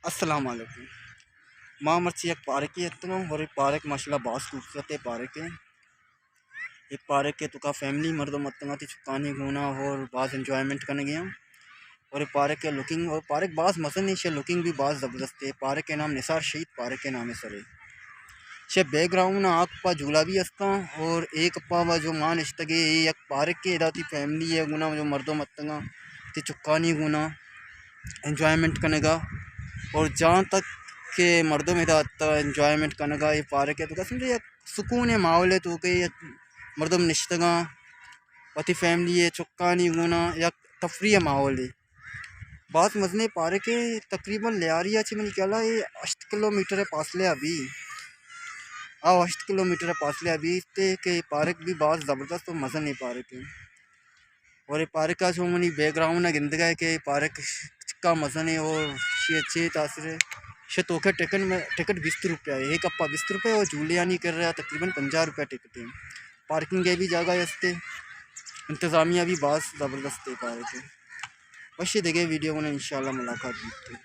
السلام علیکم۔ ما مرچی یک پارکے اتکاں اور یہ پارک ماشاءاللہ باز خوبصورت ہے پارک ہے۔ یہ پارک کے توکا فیملی مردم اتکاں تی چکانی گونا اور باز انجوائمنٹ کنگے ہیں۔ اور یہ پارک کے لکنگ اور پارک باز مزن ہے، شے لکنگ بھی باز زبردست ہے۔ پارک کے نام نثار شہید پارک کے نام ہے سرے۔ شے بیک گراؤنڈ آ کپا جھولا بھی ہستاں اور ایک کپا وا جو مان اشتگے، یہ یک پارک کے ادا تی فیملی ہے گونا جو مردم اتکاں تی چکانی گونا انجوائمنٹ کنگا۔ اور جہاں تک کہ مردم ادا آتا انجوائمنٹ کنگا، یہ پارک ہے تو قسم سے یک سکون ہے ماحول ہے تو کہ یک مردم نشتگاں وتی فیملی ہے چکانی گونا یک تفریح ماحول ہے۔ باز مزنے پارک ہے، تقریباً لیاری چی منی خیال ہے ہشت کلومیٹر فاصلے ابھی۔ آ ہشت کلومیٹر فاصلے ابھی تے کہ پارک بھی باز زبردست و مزنے پارک ہے۔ اور یہ پارک کا جو منی بیک گراؤنڈ ہے گندگا ہے کہ پارک چکا مزن ہے اور شی اچھے تاثر ہے۔ شے توکے ٹکٹ میں، ٹکٹ بیست روپیہ ہے، ایک اپا بیست روپیہ اور جھولے یعنی کر رہا تقریباً پنجاہ روپیہ ٹکٹ ہے۔ پارکنگ ہے بھی جگہ ہے استے، انتظامیہ بھی باز زبردست ہے پارک ہے۔ وشی دیگے ویڈیو میں انشاءاللہ ملاقات ہوتی ہے۔